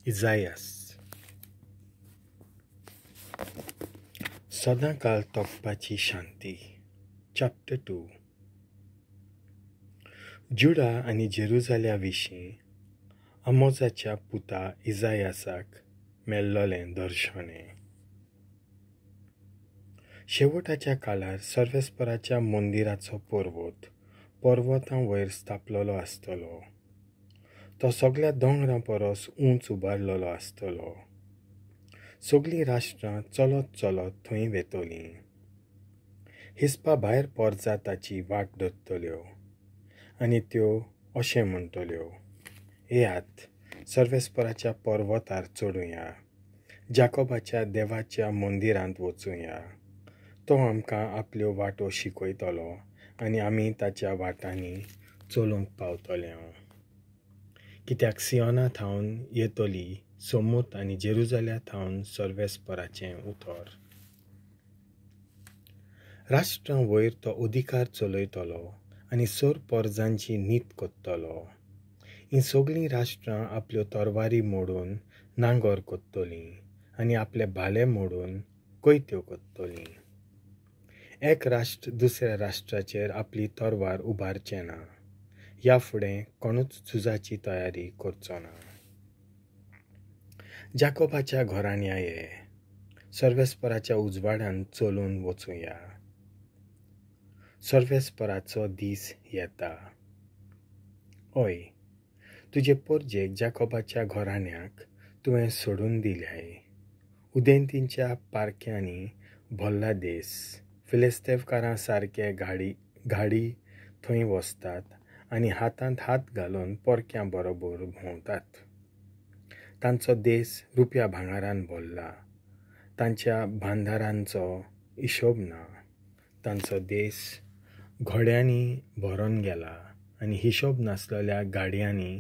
इजायास. सदांकाल तोखपाची शांती. Chapter 2. जुडा आनी जेरुजाल्या विशीं आमोजाच्या पुता इजायासाक मेल्लोलें दर्शनें. शेवटाच्या काळार सर्वेस्पराच्या मंदिराचो पर्वत पर्वतां वयर स्थापलेलो आसतलो. तो सगळ्या दोंगरां परस उंच उबारलेलो आसतलो. सगळीं राष्ट्रां चलत चलत थंय वेतलीं. हिस्पा भायर पोरजा ताची वाट धरतल्यो आनी त्यो अशें म्हणटल्यो, येयात सर्वेस्पराच्या पर्वतार चडुया, जाकोबाच्या देवाच्या मंदिरांत वचुया. तो आमकां आपल्यो वाटो शिकयतलो आनी आमी ताच्या वाटांनी चलूंक पावतले. कित्याक सियोना थावन येतली सोमूत आनी जेरुजाल्या थावन सर्वेस्पराचें उतर. राष्ट्रां वयर तो अधिकार चलयतलो आनी सर पोरजांची नीत करतलो. हीं सगळीं राष्ट्रां आपल्यो तरवारी मोडून नांगर करतलीं आनी आपले भाले मोडून कोयत्यो करतलीं. एक राष्ट्र दुसऱ्या राष्ट्राचेर आपली तरवार उबारचें ना. ह्या फुडें कोणूच झुजाची तयारी करचो ना. जाकोबाच्या घराण्या ये, सर्वेस्पराच्या उजवाडान चलून वचुया. सर्वेस्पराचो दीस येता. हय, तुजे पोरजेक जाकोबाच्या घराण्याक तुवें सोडून दिल्याय. उदेंतींच्या पारख्यांनी भरला देस. फिलिस्तेवकारां सारके घाडी थंय वसतात आनी हातांत हात घालून परक्यां बरोबर भोंवतात. तांचो देस रुपया भांगरान भरला. तांच्या भांदारांचो हिशोब ना. तांचो देस घोड्यांनी भरून गेला आनी हिशोब नासलेल्या गाडयांनी.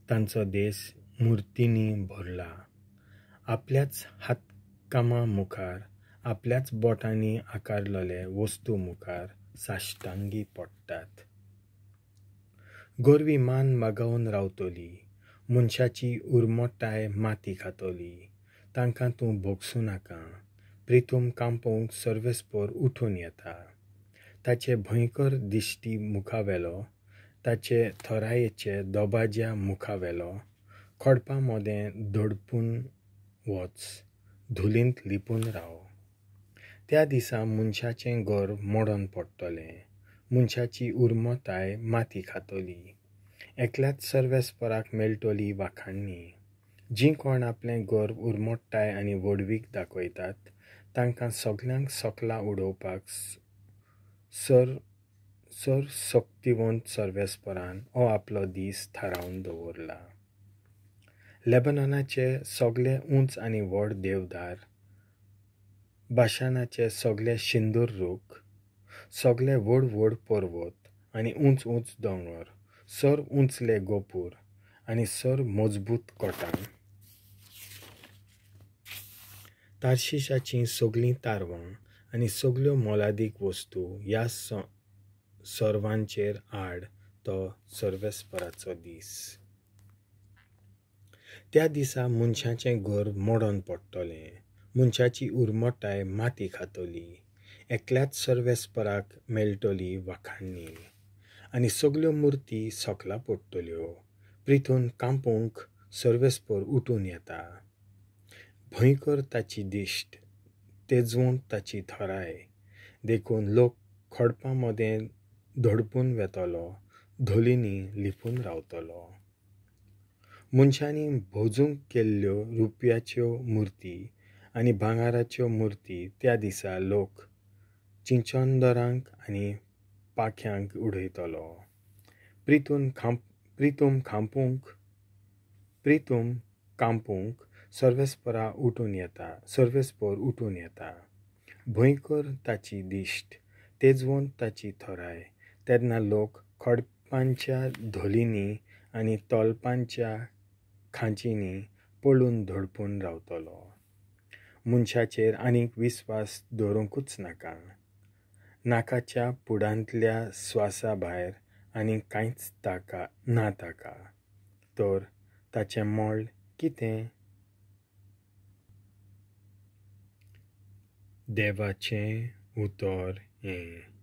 तांचो देस मुर्तींनी भरला. आपल्याच हातकामा मुखार, आपल्याच बोटांनी आकारलेले वस्तू मुखार साश्टांगी पडटात. गोरवी मान मागोवन रावतली. मनशाची उरमोटाय माती खातली. तांकां तूं भोगसूं नाका. प्रिथूम कांपोवंक सर्वेस्पर उठून येता. ताचे भंयकर दिश्टी मुखावेलो, ताचे थरायेचे दबाज्या मुखावेलो खडपा मदें धडपून वच, धुलींत लिपून राव. त्या दिसा मनशाचें घर मोडून पडटलें. मनशाची उरमोताय माती खातली. एकल्याच सर्वेस्पराक मेळटली वाखाणणी. जीं कोण आपलें घर उरमोट्टाय आनी व्हडवीक दाखयतात तांकां सगल्यांक सकला उडोवपाक सर शक्तिवंत सर्वेस्परान हो आपलो दीस थारावन दवरला. लेबनॉनाचे सगळे उंच आनी व्हड देवदार, बाशानाचे सगळे शिंदूर रूख, सगळे व्हड व्हड पर्वत आनी उंच उंच दोंगर, सर उंचले गोपूर आनी सर मजबूत कोटां, तार्शिशाचीं सगळीं तारवां आनी सगळ्यो मोलादीक वस्तू ह्या सर्वांचेर आड तो सर्वेस्पराचो दीस. त्या दिसा मनशाचें घर मोडून पडटलें. मनशाची उरमोटाय माती खातली. एकल्याच सर्वेस्पराक मेळटली वाखाणणी आनी सगळ्यो मुर्ती सकला पडटल्यो. प्रिथून कांपोवंक सर्वेस्पर उठून येता. भंयकर ताची दिश्ट, तेजवंत ताची थराय. देखून लोक खडपां मदें धडपून वेतलो, धोलींनी लिपून रावतलो. मनशांनी भोजूंक केल्ल्यो रुपयाच्यो मुर्ती आनी भांगराच्यो मुर्ती त्या दिसा लोक चिंचोंदरांक आनी पाख्यांक उडयतलो. प्रिथूम कांपोवंक सर्वेस्पर उठून येता. भंयकर ताची दिश्ट, तेजवंत ताची थराय. तेन्ना लोक खडपांच्या धोलींनी आनी तोलपांच्या खांचींनी पळून धडपून रावतलो. मनशाचेर आनीक विस्वास दवरूंकूच नाका. नाकाच्या पुडांतल्या स्वासा भायर आनी कांयच ताका ना ताका. तर ताचें मोल कितें? देवाचें उतर हें.